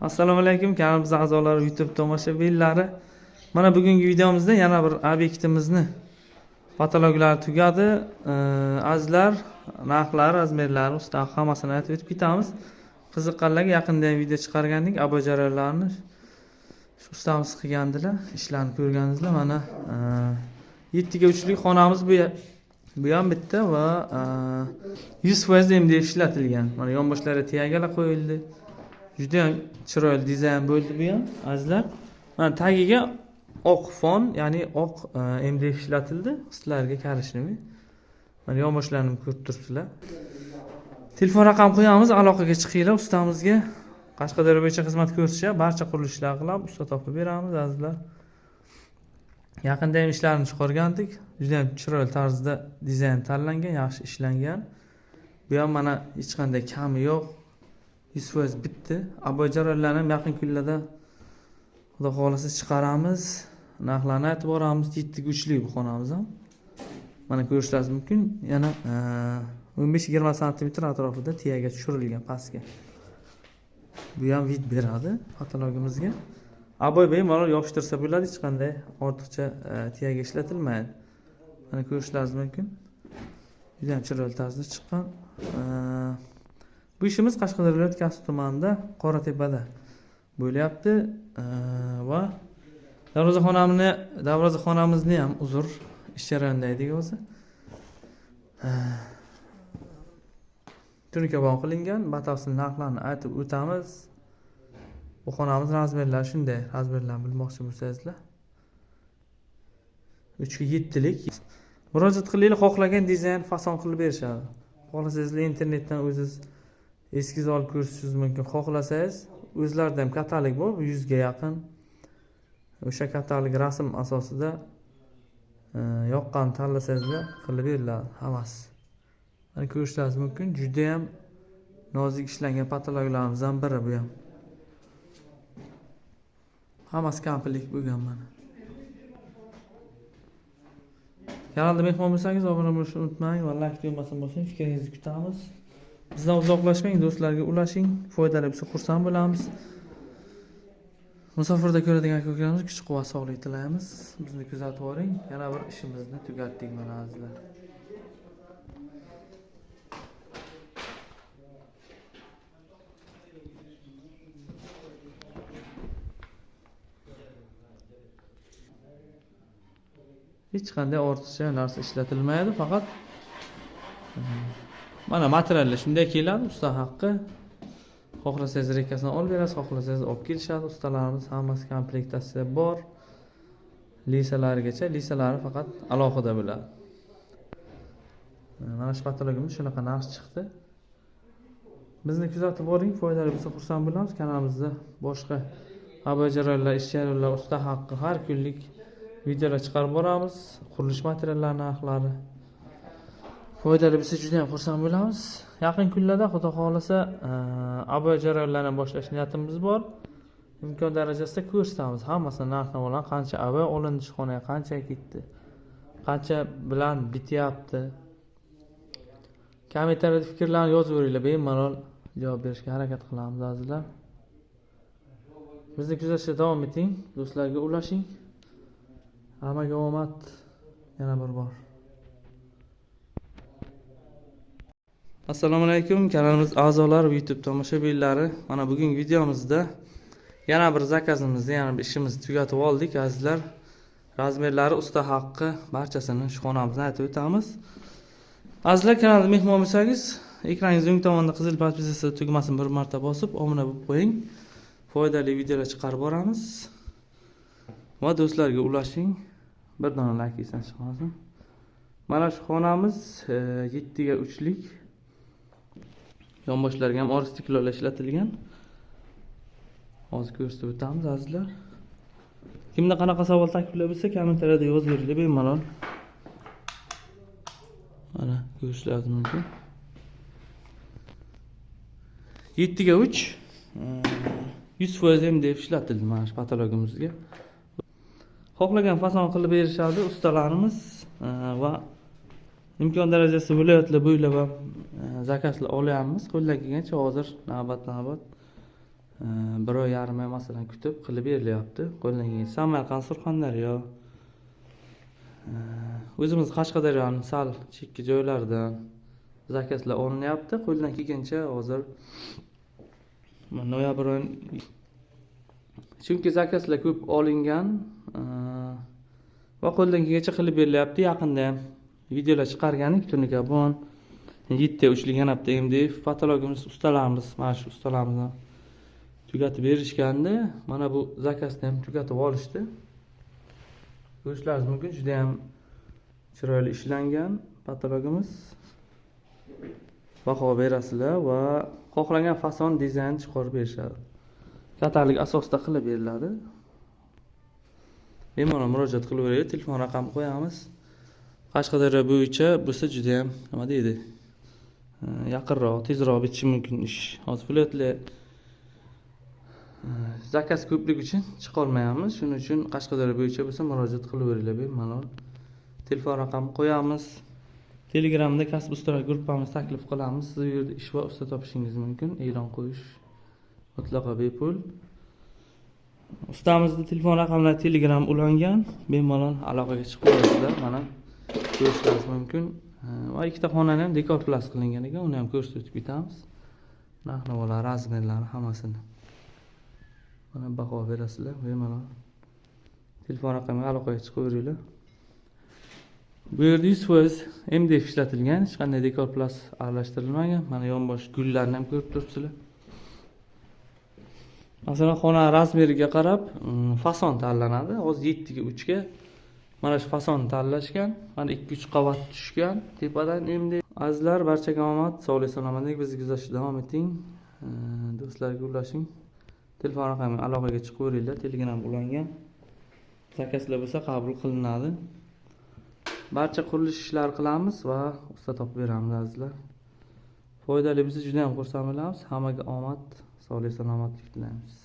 Assalomu alaykum kanalimiz a'zolari, YouTube tomoshabinlari. Mana bugungi videomizda yana bir obyektimizni patologlari tugadi. Azizlar, narxlari, razmerlari, usta hammasini aytib o'tib ketamiz. Qiziqqanlarga yaqinda ham video chiqargandik, abo jarayonlarini shu ustamiz qilgandilar, ishlarni ko'rganingizlar. Mana 7 ga 3lik xonamiz bu ham bitta va 100% MDF ishlatilgan. Mana yonboshlariga tiyagalar qo'yildi. Juda ham chiroyli dizayn bo'ldi bu ham, azizlar. Mana tagiga oq fon, ya'ni oq MDF ishlatildi. Sizlarga korичневый. Mana yonboshlarini ko'rib turibsizlar. Telefon raqam qo'yamiz, aloqaga chiqinglar ustamizga. Qashqadaryo bo'yicha xizmat ko'rsatishadi, barcha qurilishlar qilib usta topib beramiz, azizlar. Yaqinda ham ishlarini chiqargandik. Juda ham chiroyli tarzda dizayn tanlangan, yaxshi ishlangan. Bu ham mana hech qanday kami yo'q. 100% bitdi. Aboy jarayonlarni ham yaqin kunlarda Xudo xohlasa chiqaramiz. Narxlarni aytib boramiz. 7 ga 3lik bu xonamiz ham. Mana ko'rishlaringiz mumkin. Yana 15-20 santimetr atrofida tiyaga tushirilgan pastga. Bu ham vid beradi patologimizga. Aboy bemalol yopishtirsa bo'ladi, hech qanday ortiqcha tiyaga ishlatilmaydi. Mana ko'rishlaringiz mumkin. Juda ham chiroyli tarzda chiqqan. Bu ishimiz Qashqadaryo viloyati Kasbi tumanida Qoratepada bo'lyapti. Va darvozaxonamizni ham uzr ish jarayonida edik o'zi. Tunikabon qilingan, batafsil narxlarni aytib o'tamiz. Bu xonamiz razmerlari shunday, razmerlarni bilmoqchi bo'lsangizlar. 3 ga 7lik. Murojaat qilinglar, xohlagan dizayn fason qilib berishadi. Xohlasangizlar internetdan o'zingiz eskiz olib ko'rishingiz mumkin. Xohlasangiz o'zlarida ham katalog bor, 100 ga yaqin. O'sha katalog rasm asosida yoqqan tanlasangizlar qilib beriladi hammasi. Mana ko'rishingiz mumkin, juda ham nozik ishlangan patologlarimizdan biri bu ham. Hammasi komplekt bo'lgan mana. Kanalda mehmon bo'lsangiz obuna bo'lishni unutmang va like tugmasini bosing, fikringizni kutamiz. Bizdan uzoqlashmang, do'stlarga ulashing, foydali bo'lsa xursand bo'lamiz. Musofirda ko'radigan aka-ukalarimiz kuch-quvvat, sog'lik tilaymiz. Bizni kuzatib boring. Yana bir ishimizni tugatdik mana azizlar. Hech qanday ortiqcha narsa ishlatilmaydi, faqat mana materiallar shunday keladi, usta haqqi. Xohlasangiz rekasini olib berasiz, xohlasangiz olib kelishadi ustalarimiz, hammasi komplektatsiya bor. Lisalarigacha, lisalari faqat alohida bo'ladi. Mana shu patologimiz shunaqa narx chiqdi. Bizni kuzatib boring, foydali bo'lsa xursand bo'lamiz. Kanalimizda boshqa haber jarayonlar, ish jarayonlar, usta haqqi har kunlik videolar chiqarib boramiz. Qurilish materiallari narxlari foydali bo'lsa juda ham xursand bo'lamiz. Yaqin kunlarda Xudo xohlasa aboy jarayonlarini boshlash niyatimiz bor. Imkon darajasida ko'rsatamiz hammasini, narx-navolar, qancha aboy olindi, xonaga qancha ketdi, qancha bilan bityapti. Kommentariyada fikrlarni yozib beringlar, bemalol javob berishga harakat qilamiz azizlar. Bizni kuzatishda davom eting, do'stlarga ulashing. Hammaga omad yana bir bor. Assalomu alaykum kanalimiz a'zolari va YouTube tomoshabinlari. Mana bugungi videomizda yana bir zakazimizni, yana bir ishimizni tugatib oldik azizlar. Razmerlari, usta haqqi barchasini shu xonamizni aytib o'tamiz. Azizlar, kanalda mehmon bo'lsangiz, ekraningiz o'ng tomonida qizil podpisatsiya tugmasini bir marta bosib, obuna bo'lib qo'ying. Foydali videolar chiqarib boramiz. Va do'stlarga ulashing. Bir dona like esdan chiqmasin. Mana shu xonamiz 7 ga 3lik. Yonboshlarga ham oris stiklolar ishlatilgan. Hozir ko'rsatib o'tamiz azizlar. Kimda qanaqa savol takliflar bo'lsa, kommentariyada yozib beringlar bemalol. Mana ko'rishlaringiz mumkin. 7 ga 3 100% MDF ishlatildi mana shu patologimizga. Xohlagan fason qilib berishadi ustalarimiz va imkon darajasi viloyatlar bo'ylab ham zakazlar olyapmiz. Qo'ldan kelgancha hozir navbat-navbat Bir oy yarim oy masalan kutib qilib berilyapti. Qo'ldan kelgan Samarqand, Surxondaryo, o'zimiz Qashqadaryoni sal chekka joylaridan заказ lar olinyapti. Qo'ldan kelgancha hozir noyabr oyi, chunki заказ lar ko'p olingan va qo'ldan kelgancha qilib berilyapti. Yaqinda ham videolar chiqargandik, tunikabon 7 ga 3lik yana bitta MDF потолок imiz, ustalarimiz, mana shu ustalarimiz ham tugatib berishgandi. Mana bu заказ ni ham tugatib olishdi. Ko'rishlaringiz mumkin, judayam chiroyli ishlangan потолок imiz. Baho berasizlar va xohlagan fason, dizayn chiqarib berishadi. Katalog asosida qilib beriladi. Bemalol murojaat qilaveradi, telefon raqami qo'yamiz. Qashqadaryo bo'yicha bo'lsa, judayam, nima deydi, yaqinroq, tezroq bitishi mumkin ish. Hozir viloyatlar заказ ko'pligi uchun chiqolmayapmiz. Shuning uchun Qashqadaryo bo'yicha bo'lsa, murojaat qilaveringlar bemalol. Telefon raqami qo'yamiz. Telegramda kasb ustalar gruppamiz taklif qilamiz. Siz u yerda ish va usta topishingiz mumkin. E'lon qo'yish mutlaqo bepul. Ustamizni telefon raqamlari Telegram ulangan, bemalol aloqaga chiqib olasizlar. Mana, ko'rishlaringiz mumkin. Va ikkita xonani ham dekor plast qilingan ekan, uni ham ko'rsatib ketamiz. Narx navolar, размер lari, hammasini. Mana, baho berasizlar bemalol. Telefon raqamiga aloqaga chiqaveringlar. Bu yerda 100% MDF ishlatilgan, hech qanday dekor plast aralashtirilmagan. Mana, yonbosh gullarni ham ko'rib turibsizlar. Masalan, xona размер iga qarab fason tanlanadi. Hozir 7 ga 3ga mana shu fasonni tanlashgan. Mana, 2-3 qavat tushgan tepadan MDF. Azizlar, barchaga omad, sog'lik salomatlik, bizni kuzatishda davom eting. Do'stlarga ulashing. Telefon raqamiga aloqaga chiqaveringlar, Telegram ulangan. Заказ lar bo'lsa, qabul qilinadi. Barcha qurilish ishlari qilamiz va usta topib beramiz, azizlar. Foydali bo'lsa, juda ham xursand bo'lamiz. Hammaga omad, sog'lik salomatlik tilaymiz.